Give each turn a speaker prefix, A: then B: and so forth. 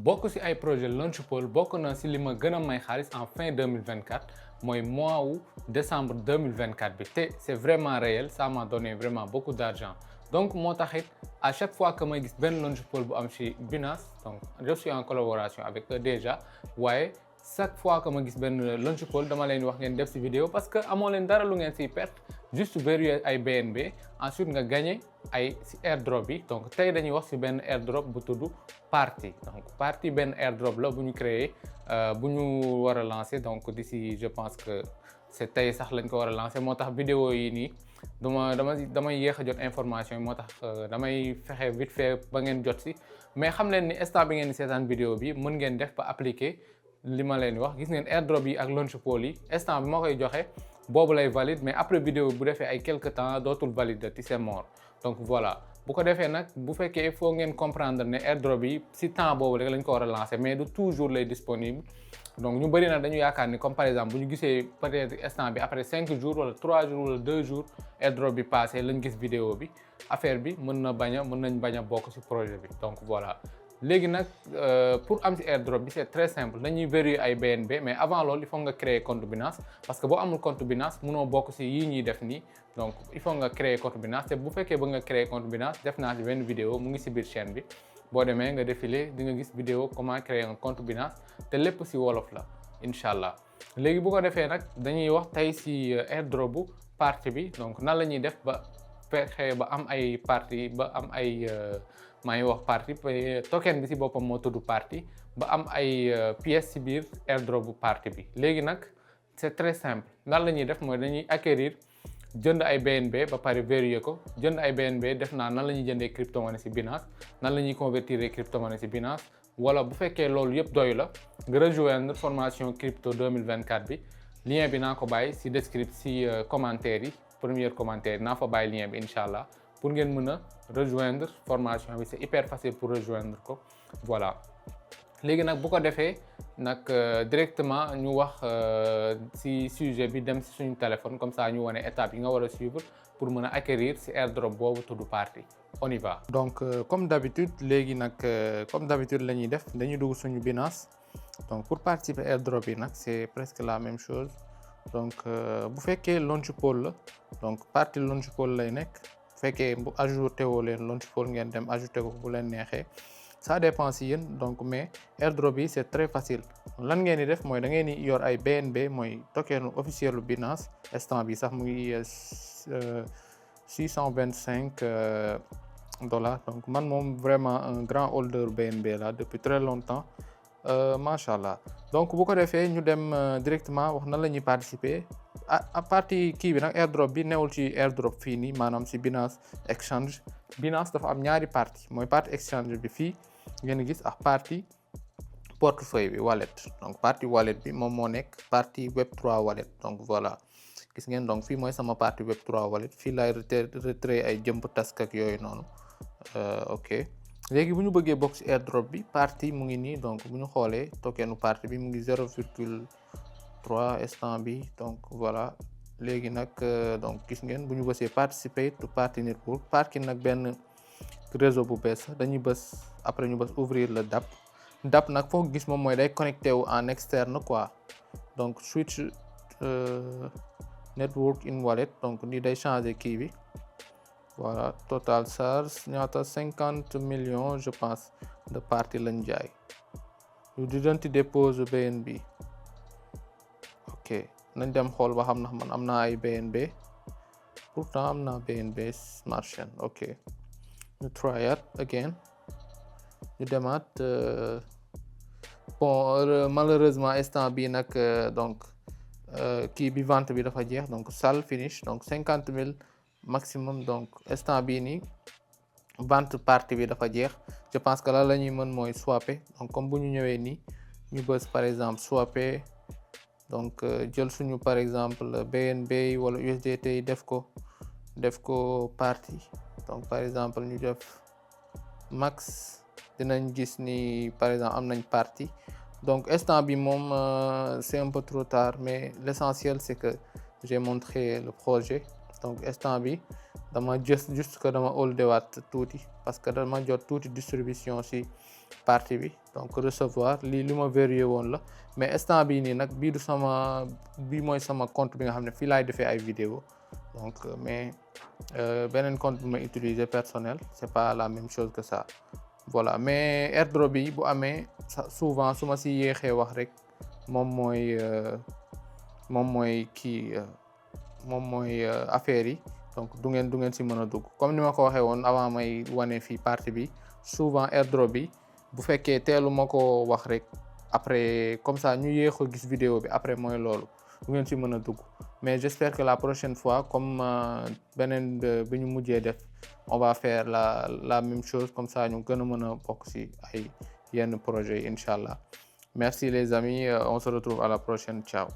A: bokk ci ay projet Launchpool bokk na ci li ma gën a may xaalis en fin 2024 mooy mois wu décembre 2024 bi te c'est vraiment réel, ça m'a donné vraiment beaucoup d'argent. Donc moo taxit à chaque fois que may gis benn Launchpool bu am ci Binance, donc je suis en collaboration avec eux déjà, waaye chaque fois que ma gis benn Launchpool dama leen wax ngeen def ci vidéo parce que amoo leen dara lu ngeen ciy perte, juste vérifier ay BNB, ensuite nga gagner ay ci airdrop bi. Donc tey dañuy wax ci benn airdrop bu tudd Party. Donc Party benn airdrop la bu ñu créé bu ñu war a lancer, donc d'ici je pense que c'est tey sax lañ ko war a lancer, moo tax vidéo yi nii damay yéex a jot information yi, moo tax damay fexe vite fait ba ngeen jot ci. Mais xam leen ni instant bi ngeen di seetaan vidéo bi mën ngeen def ba appliquer li ma leen wax. Gis ngeen airdrop yi ak Launchpool yi instant bi ma koy joxe boobu lay valide, mais après vidéo bu defee ay quelque temps dootul valide ti c'est mort. Donc voilà, bu ko defee nag bu fekkee il faut ngeen comprendre ne airdrop yi ci temps boobu rek lañ ko war a lancer, mais du toujours lay disponible. Donc ñu bëri nag dañu yaakaar ni comme par exemple bu ñu gisee peut-être instant bi après 5 jours wala 3 jours wala 2 jours airdrop bi passé lañ gis vidéo bi, affaire bi mën nañ bañ a bokk ci projet bi. Donc voilà, léegi nag pour am ci airdrop bi c'est très simple, dañuy vérifier ay BNB, mais avant loolu il faut nga créer compte Binance parce que boo amul compte Binance mënoo bokk ci yii ñuy def nii. Donc il faut nga créer compte Binance, te bu fekkee ba nga créer compte Binance def naa ci benn vidéo mu ngi ci biir chaîne bi, boo demee nga défilé di nga gis vidéo comment créer un compte Binance te lépp ci wolof la incha allah. Léegi bu ko defee nag dañuy wax tey ci airdrop bu Party bi. Donc nan la ñuy def ba fexe ba am ay party, ba am ay maa ngi wax Party token bi ci boppam moo tudd Party, ba am ay pièces ci biir airdrop bu Party bi. Léegi nag c'est très simple, nan la ñuy def mooy dañuy acquérir jënd ay BNB ba pare vérifier ko. Jënd ay BNB def naa nan la ñuy jëndee crypto-monnaie ci Binance, nan la ñuy convertir crypto-monnaie ci Binance, wala bu fekkee loolu yëpp doy la nga rejoindre formation crypto 2024 bi. Lien bi naa ko bàyyi ci description ci commentaire yi, premier commentaire naa fa bàyyi lien bi incha allah pour ngeen mën a rejoindre formation bi. C'est hyper facile pour rejoindre ko. Voilà, léegi nag bu ko defee nag directement ñu wax ci sujet bi dem ci suñu téléphone, comme ça ñu wane étapes yi nga war a suivre pour mën a acquérir ci airdrop boobu tudd Party. On y va. Donc comme d'habitude léegi nag comme d'habitude la ñuy def dañuy dugg suñu Binance. Donc pour participer airdrop yi nag c'est presque la même chose. Donc bu fekkee Launchpool la, donc Party Launchpool lay nekk. Bu fekkee bu ajouté woo leen Launchpool ngeen dem ajouté ko bu leen neexee, ça dépend si yéen. Donc mais airdrop yi c'est très facile. Lan ngeen di def mooy da ngeen di yor ay BNB mooy token officiel lu Binance. Instant bi sax mu ngi $625. Donc man moom vraiment un grand holder BNB là depuis très longtemps, machallah. Donc bu ko defee ñu dem directement wax nan la ñuy participer à partie kii bi nag. Airdrop bi newul ci airdrop fii nii, maanaam ci Binance Exchange. Binance dafa am ñaari partie, mooy partie exchange bi fii ngeen gis ak partie portefeuille bi wallet. Donc partie wallet bi moom moo nekk partie Web3 wallet. Donc voilà, gis ngeen donc fii mooy sama partie Web3 wallet, fii laay retrait ay jump task ak yooyu noonu. Ok, léegi bu ñu bëggee bokk ci airdrop bi, Party mu ngi nii. Donc bu ñu xoolee tokenu Party bi mu ngi 0,3 instant bi. Donc voilà, léegi nag donc gis ngeen bu ñu bësee participate to Party network. Party nag benn réseau bu bees dañuy bës après ñu bës ouvrir le DApp. DApp nag foo gis moom mooy day connecté wu en externe quoi. Donc switch network in wallet, donc ni day changer kii bi. Voilà, total charge ñaata 50 millions je pense de Party lañ jaay. You didn't depose BNB. Ok, nañ dem xool ba xam ndax man am naa ay BNB. Pourtant am naa BNB Smart Chain. Ok, ñu try it again. ñu demaat bon malheureusement instant bii nag donc kii bi vente bi dafa jeex, donc sell finish. Donc 50 000 maximum. Donc instant bii nii vente Party bi dafa jeex. Je pense que la ñuy mën mooy swapper. Donc comme bu ñu ñëwee nii ñu bës par exemple swapper, donc jël suñu par exemple BNB wala USDT yi def ko Party. Donc par exemple ñu def max, dinañ gis ni par exemple am nañ Party. Donc instant bi moom c'est un peu trop tard, mais l'essentiel c'est que j'ai montré le projet. Donc instant bi dama juste que dama holdewaat tuuti parce que dama jot tuuti distribution ci partie bi donc recevoir lii li ma verrouillé woon la mais instant bii nii nag bii du sama bii mooy sama compte bi nga xam ne fii laay defee ay vidéo donc mais beneen compte bi ma utiliser personnel c'est pas la même chose que ça voilà mais airdrop bi bu amee souvent su ma si yéexee wax rek moom mooy affaire yi donc du ngeen si mën a dugg comme ni ma ko waxee woon avant may wane fii partie bi souvent airdrop bi bu fekkee teelu ma ko wax rek après comme ça ñu yéex a gis vidéo bi après mooy loolu du ngeen si mën a dugg mais j'espère que la prochaine fois comme beneen bi ñu mujjee def on va faire la même chose comme ça ñu gën a mën a bokk si ay yenn projets yi incha allah merci les amis on se retrouve à la prochaine ciao